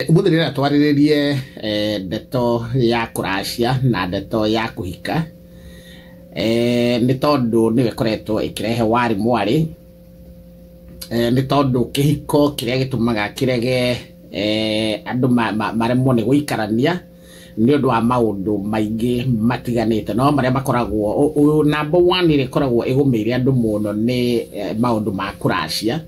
Ũmũthĩ ndĩrenda twarĩrĩrie ndeto ya kũracia na ndeto ya kũhika, nĩ tondũ nĩyo ĩkoretwo ĩkĩrehe warĩ mwarĩ, nĩ tondũ kĩhiko kĩrĩa gĩtũmaga kĩrege andũ maremwo nĩ gũikarania nĩ ũndũ wa maũndũ maingĩ matiganĩte, no marĩa makoragwo number one ĩrĩa ĩkoragwo ĩgũmĩire andũ mũno nĩ maũndũ ma kũracia.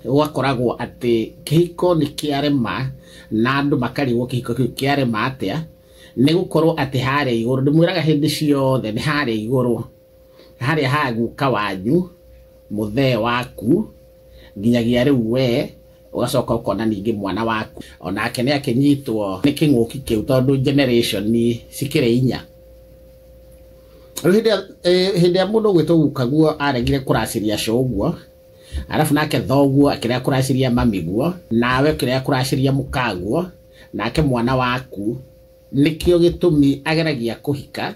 Gũgakoragwo atĩ kĩhiko nĩ kĩarema na andũ makarigwo kĩhiko kĩu kĩarema atĩa, nĩ gũkorwo atĩ harĩa igũrũ, ndĩmwĩraga hĩndĩ ciothe nĩ harĩa igũrũ, harĩa ha guka wanyu, mũthee waku, nginyagia rĩu we ũgacoka ũkona ningĩ mwana waku onake nĩ akĩnyitwo nĩ kĩng'ũki kĩu, tondũ generation cikĩrĩ inya. Rĩu hĩndĩ ĩrĩa mũndũ ũgwĩtwo gukaguo aregire kũracĩria cũguo, arabu nake thoguo akĩrega kũracĩria mamiguo, nawe ũkĩrega kũracĩria mũkaguo, nake mwana waku nĩkĩo gĩtũmi ageragia kũhika,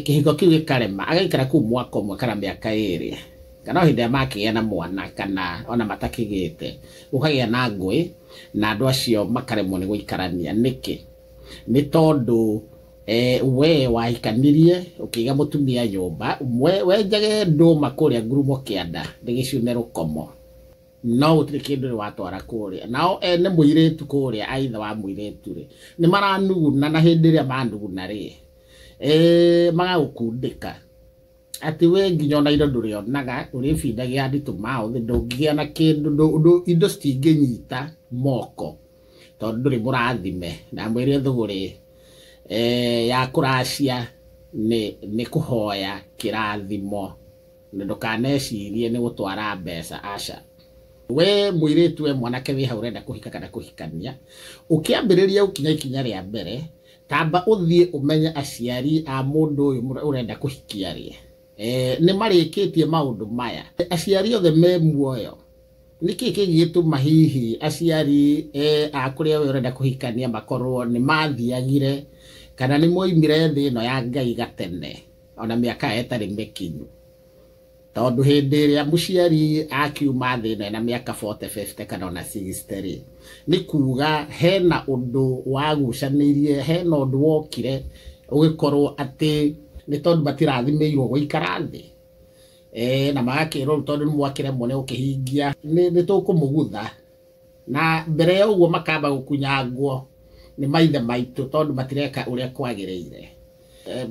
kĩhiko kĩu gĩkarema, agaikara kũu mwaka ũmwe kana mĩaka 2, kana o hĩndĩ ĩrĩa makĩgĩa na mwana kana ona matakĩgĩte, gũkagĩa na ngũĩ na andũ acio makaremwo nĩ gũikarania. Nĩkĩ? Nĩ tondũ we wahikanirie ũkĩiga mũtumia nyũmba, wenjage ndũma kũrĩa ngurumo kĩanda ndĩgĩciune rũkomo, no gũtirĩ kĩndũ rĩ watwara kũrĩa. Nao ene mũirĩtu kũrĩa, aithe wa mũirĩtu rĩ, nĩ maranuguna, na hĩndĩ ĩrĩa manuguna rĩ, magagũkundĩka atĩ we nginya ona indo ndũrĩonaga, ũrĩbindagia hand to mouth, ndũngĩgĩa na kĩndũ, indo citingĩnyita moko tondũ ndũrĩ mũrathime. Na mwĩre thũgũrĩ ya kũracia nĩ kũhoya kĩrathimo, na ndũkanecirie nĩ gũtwara mbeca, aca. We mũirĩtu, we mwanake wĩ hau ũrenda kũhika kana kũhikania, ũkĩambĩrĩria gũkinya ikinya rĩa mbere, tamba ũthiĩ ũmenye aciari a mũndũ ũyũ ũrenda kũhikia rĩ, nĩ marĩkĩtie maũndũ maya, aciari othe me muoyo. Nĩkĩ kĩngĩgĩtũma hihi aciari a kũrĩa we ũrenda kũhikania makorwo nĩ mathiagire kana nĩ moimire thĩ ĩno ya Ngai gatene ona mĩaka yao ĩtarĩ mĩkinyu? Tondũ hĩndĩ ĩrĩa mũciari akiuma thĩ ĩno ena mĩaka 40, 50 kana ona 60 rĩ, nĩ kuga hena ũndũ wagucanĩirie, hena ũndũ wokire ũgĩkorwo atĩ nĩ tondũ matirathimĩirwo gũikara thĩ, na magakĩrwo rĩu tondũ nĩ mwakĩremwo nĩ gũkĩhingia nĩ tũkũmũgutha, na mbere ya ũguo makamba gũkunyangwo nĩ maithe maitũ tondũ matireka ũrĩa kwagĩrĩire.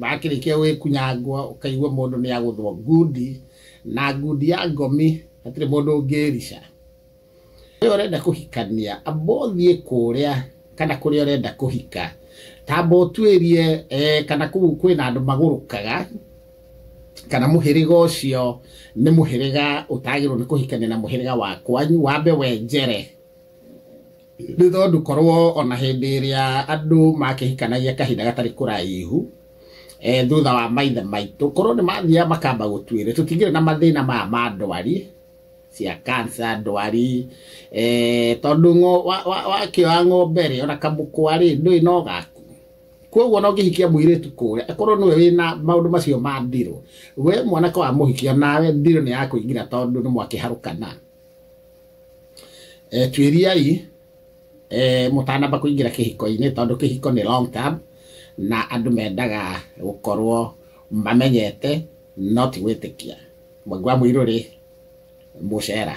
Makĩrĩkia gwĩkunyangwo ũkaigua mũndũ nĩ agũthwo ngundi, na ngundi ya ngomi hatirĩ mũndũ ũngĩrica. We ũrenda kũhikania, amba ũthiĩ kũrĩa kana kũrĩa ũrenda kũhika, tamba ũtuĩrie kana kũu kwĩna andũ magũrũkaga, kana mũhĩrĩga ũcio nĩ mũhĩrĩga ũtagĩrĩirwo nĩ kũhikania na mũhĩrĩga wa kwanyu, wambe wenjere. Nĩ tondũ korwo ona hĩndĩ ĩrĩa andũ makĩhikanagia kahinda gatarĩ kũraihu, thutha wa maithe maitũ, korwo nĩ mathiaga makamba gũtuĩria, tũtingĩrĩ na mathĩna maya ma ndwari cia cancer, ndwari, tondũ wakĩoya ng'ombe rĩ, ona kamũkwa rĩ, ndũĩ no gaku. Koguo no ngĩhikia mũirĩtu kũrĩa, akorwo nĩwe wĩna maũndũ macio ma ndirũ, we mwanake wa mũhikia nawe ndirũ nĩ yakũingĩra tondũ nĩ mwakĩharũkana. Tuĩriai mũtanamba kũingĩra kĩhiko-inĩ, tondũ kĩhiko nĩ long term na andũ mendaga gũkorwo mamenyete no ti gwĩtĩkia. Mwangi wa Mũirũ rĩ, mũcera.